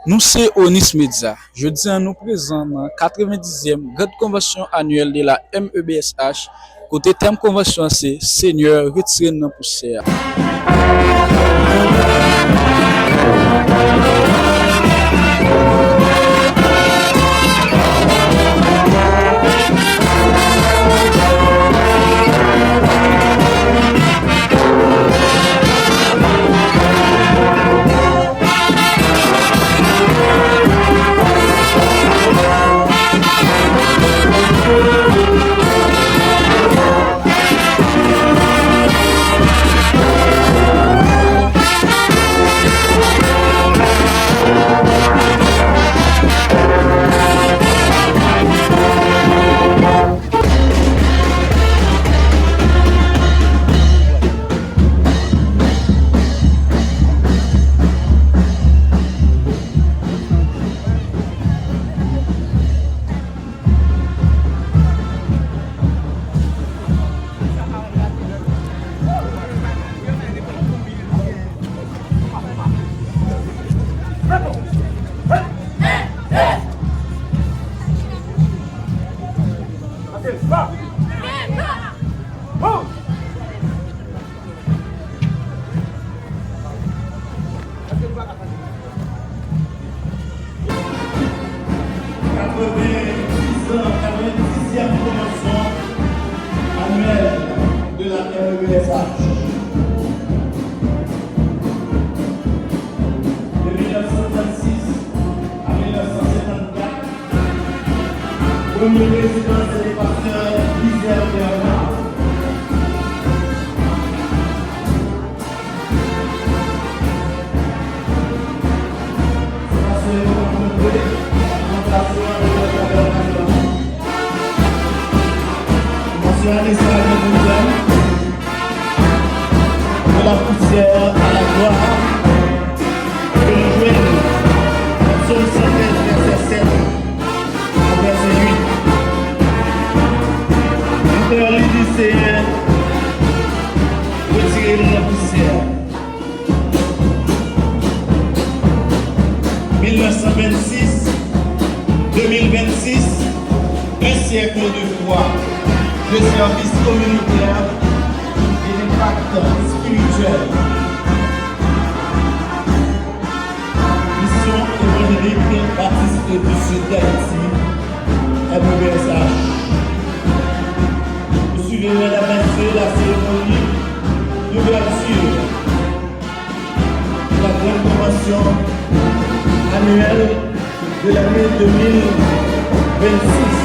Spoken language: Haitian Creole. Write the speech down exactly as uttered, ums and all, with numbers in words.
Nou se Onis Media. Jodi a, nou prezan nan katrevendizyèm Grande Convention Annuelle de la M E B S H, kote tèm konvansyon an se Senyè, retire n nan pousyè a. Katrevendiz an, katrevendizyèm konvansyon anyèl de la M E B S H. De mil nèf san trannsis a mil nèf san senkannkat, premye prezidan se te pastè Lizè Bernard. Sa se yon rankontre nan plas la de Tabènak la. Nan se ane sa a gen pwoblèm de la poussière à la gloire ke nou jwenn nan Sòm san trèz, vèsè sèt a vèsè uit. Entèl li di, Senyè, retire m nan pousyè. Mil nèf san vennsis, de mil vennsis, un siècle de foi, de service communautaire et d'impact spirituel. Mission Évangélique Baptiste du Sud d'Haïti, M E B S H. Vous suivez, mesdames, messieurs, la cérémonie d'ouverture de la grande convention annuelle de l'année deux mille vingt-six.